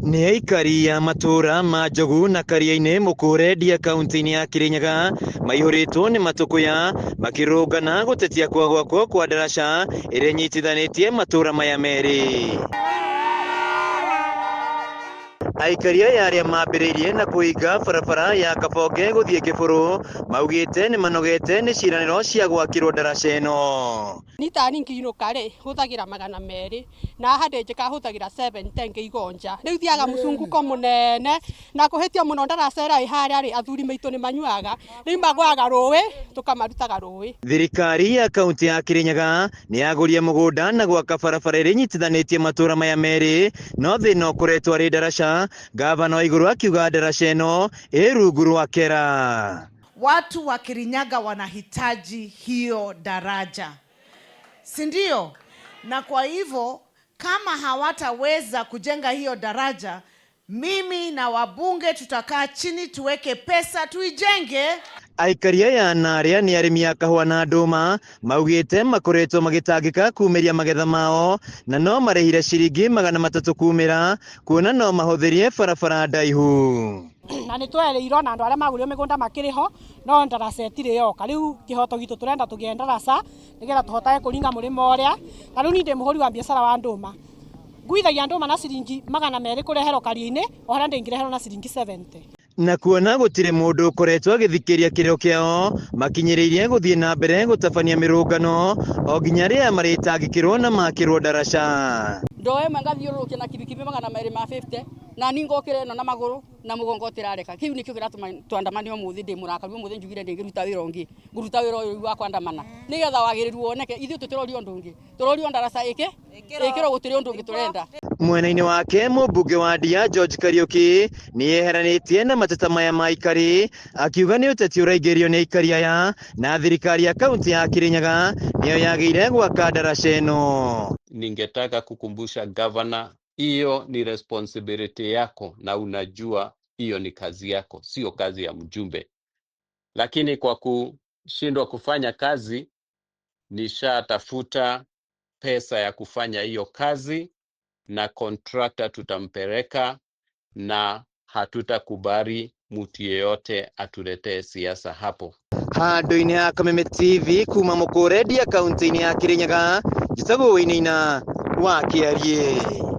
Nĩ aikari a matũra ma Njogu na Karia-inĩ Mũkũre kaunti-inĩ ya Kirinyaga maihũrĩtwo nĩ matũkũya makĩrũrũngana gũtetia kwaga gwakwo kwa ndaraca ĩrĩa ĩnyitithanĩtie matũra maya merĩ. Aikari aya arĩa mambĩrĩirie na kũhinga barabara ya Kabonge gũthiĩ Kĩbũrũ maugĩte nĩ manogete nĩ ciĩranĩro cia gwakĩrwo ndaraca ĩno. Ni tani ngiinũka rĩ hũthagĩra 200 na haha ndĩnjĩka hũthagĩra 710 ngĩigonja rĩu thiaga mũcunguko mũnene na kũhĩtia mũno ndaraca ĩrĩa ĩ harĩa rĩ athuri maitũ nĩ manyuaga rĩu magũaga rũĩ tũkamarutaga rũĩ. Thirikari ya kaunti ya Kirinyaga nĩ yagũria mũgũnda na gwaka barabara ĩrĩa ĩnyitithanĩtie matũra maya merĩ no thĩna ũkoretwo arĩ ndaraca. Gavana wa Igũrũ akiuga ndaraca ĩno ĩ rungu rwa kera. Watu wa Kirinyaga wanahitaji hiyo daraja, si ndio? Na kwa hivyo kama hawataweza kujenga hiyo daraja, mimi na wabunge tutakaa chini tuweke pesa tuijenge. Aikari aya na arĩa nĩ arĩmi a kahũa na ndũma maugĩte makoretwo magĩtangĩka kumĩria magetha mao na no marĩhire ciringi 300 kumĩra kuona no mahũthĩrie barabara ndaihu. Na nĩ twerĩirwo na andũ arĩa magũrire mĩgũnda makĩrĩ ho no ndaraca ĩtirĩ yoka rĩu kĩhoto gitũ tũrenda tũgĩe ndaraca nĩgetha tũhotage kũringa mũrĩmo ũrĩa. Ta rĩu niĩ ndĩ mũhũri wa biacara wa ndũma, nguithagia ndũma na ciringi 200 kũreherwo Karia-inĩ o harĩa ndĩngĩreherwo na ciringi 70. Na kuona gũtirĩ mũndũ ũkoretwo agĩthikĩria kĩrĩro kĩao makinyĩrĩirie gũthiĩ na mbere gũtabania mĩrũngano o nginya rĩrĩa marĩtangĩkĩrwo na makĩrwo ndaraca. Ndoo ĩmwe ngathiũrũrũkia na kibikibi 250 na ni ngokĩra ĩno na magũrũ na mũgongo ũtĩrareka. Kĩu nĩkĩo kĩratũma twandamane ũmũthĩ. Ndĩ mũrakaru ũmũthĩ, njugire ndĩngĩruta wĩra ũngĩ, ngũruta wĩra ũyũ wa kwandamana nĩgetha wagĩrĩru woneke. Ithuĩ tũtirorio ũndũ ũngĩ, tũrorio ndaraca ĩkĩrwo, gũtirĩ ũndũ ũngĩ tũrenda. Mwena-inĩ wake mũmbunge wa Ndia George Kariuki nĩ yeheranĩtie na mateta maya ma aikari akiuga nĩ ũteti ũraingĩrio nĩ aikari aya na thirikari ya kaunti ya Kirinyaga nĩyo yagĩire gwaka ndaraca ĩno. Ningetaka kukumbusha gavana, hiyo ni responsibility yako na unajua hiyo ni kazi yako, sio kazi ya mjumbe. Lakini kwa kushindwa kufanya kazi, nishatafuta pesa ya kufanya hiyo kazi na contractor tutampeleka, na hatutakubali mtu yeyote atuletee siasa hapo. Handũ-inĩ ha Kameme TV kuma Mũkũre Ndia kaunti-inĩ ya Kirinyaga, njĩtagwo Wainaina wa Kĩariĩ.